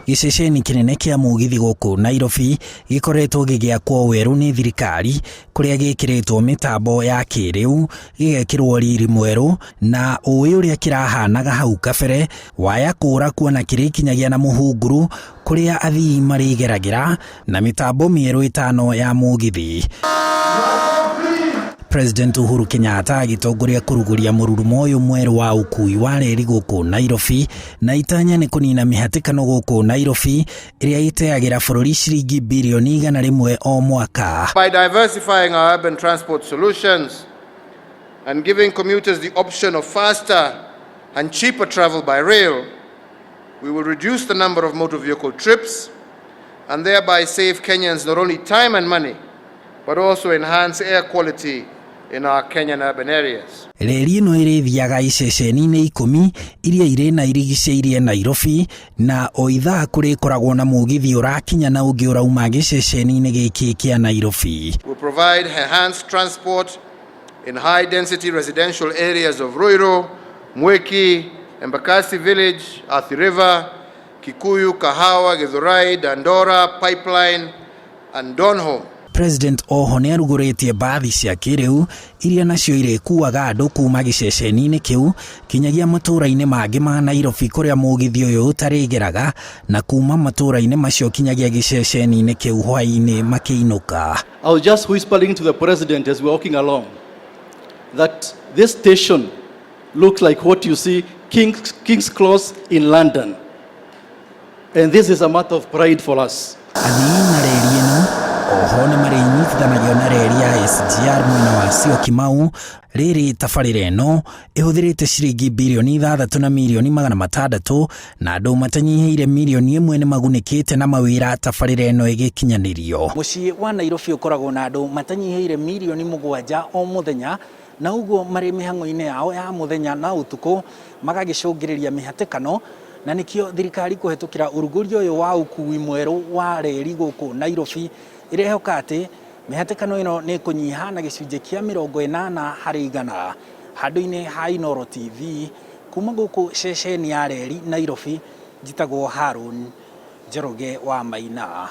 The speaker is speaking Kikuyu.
Gĩceceni kĩnene kĩa mũgithi gũkũ Nairobi gĩkoretwo gĩgĩakwo werũ nĩ thirikari kũrĩa gĩkĩrĩtwo mĩtambo ya kĩrĩu, gĩgekĩrwo riri mwerũ na ũĩ ũrĩa kĩrahanaga hau kabere waya kũra kuona kĩrĩkinyagia na mũhunguru kũrĩa athii marĩgeragĩra na mĩtambo mĩerũ ĩtano ya mũgithi. President Uhuru Kenyatta agĩtongoria kũrugũria mũrurumo ũyũ mwerũ wa ũkui wa reri gũkũ Nairobi na itanya nĩ kũnina mĩhatĩkano gũkũ Nairobi ĩrĩa ĩteagĩra bũrũri ciringi birioni 100 o mwaka. By diversifying our urban transport solutions and giving commuters the option of faster and cheaper travel by rail, we will reduce the number of motor vehicle trips and thereby save Kenyans not only time and money, but also enhance air quality in our Kenyan urban areas. Reri ĩno ĩrĩthiaga iceceni-inĩ 10 iria irĩ na irigicĩirie Nairobi na o ithaa kũrĩkoragwo na mũgithi ũrakinya na ũngĩ ũrauma gĩceceni-inĩ gĩkĩ kĩa Nairobi. We'll provide enhanced transport in high-density residential areas of Ruiru, Mwiki, Embakasi Village, Athi River, Kikuyu, Kahawa, Githurai, Dandora, Pipeline, and Donholm. President oho nĩ arugũrĩtie mbathi cia kĩrĩu iria nacio irĩkuaga andũ kuma gĩceceni-inĩ kĩu kinyagia matũũra-inĩ mangĩ ma Nairobi kũrĩa mũgithi ũyũ ũtarĩgeraga na kuma matũũra-inĩ macio kinyagia gĩceceni-inĩ kĩu hwaĩ-inĩ makĩinũka. I was just whispering to the president as we were walking along that this station looks like what you see King's Cross in London. And this is a matter of pride for us. Athii na reri ĩno oho nĩ marĩnyitithanagio na reri ya SGR mwena wa Syokimau. Rĩrĩ tabarĩra ĩno ĩhũthĩrĩte ciringi birioni 6 na mirioni 600 na andũ matanyihĩire mirioni 1 nĩ magunĩkĩte na mawĩra tabarĩra ĩno ĩgĩkinyanĩrio. Mũciĩ wa Nairobi ũkoragwo na andũ matanyihĩire mirioni 7 o mũthenya na ũguo marĩ mĩhang'o-inĩ yao ya mũthenya na ũtukũ magagĩcũngĩrĩria mĩhatĩkano na nĩkĩo thirikari kũhetũkĩra ũrugũria ũyũ wa ũkui mwerũ wa reri gũkũ Nairobi ĩrehoka atĩ mĩhatĩkano ĩno nĩ ĩkũnyiha na gĩcunjĩ kĩa 80%. Handũ-inĩ ha Inooro TV kuma gũkũ ceceni ya reri Nairobi, njĩtagwo Harun Njoroge wa Maina.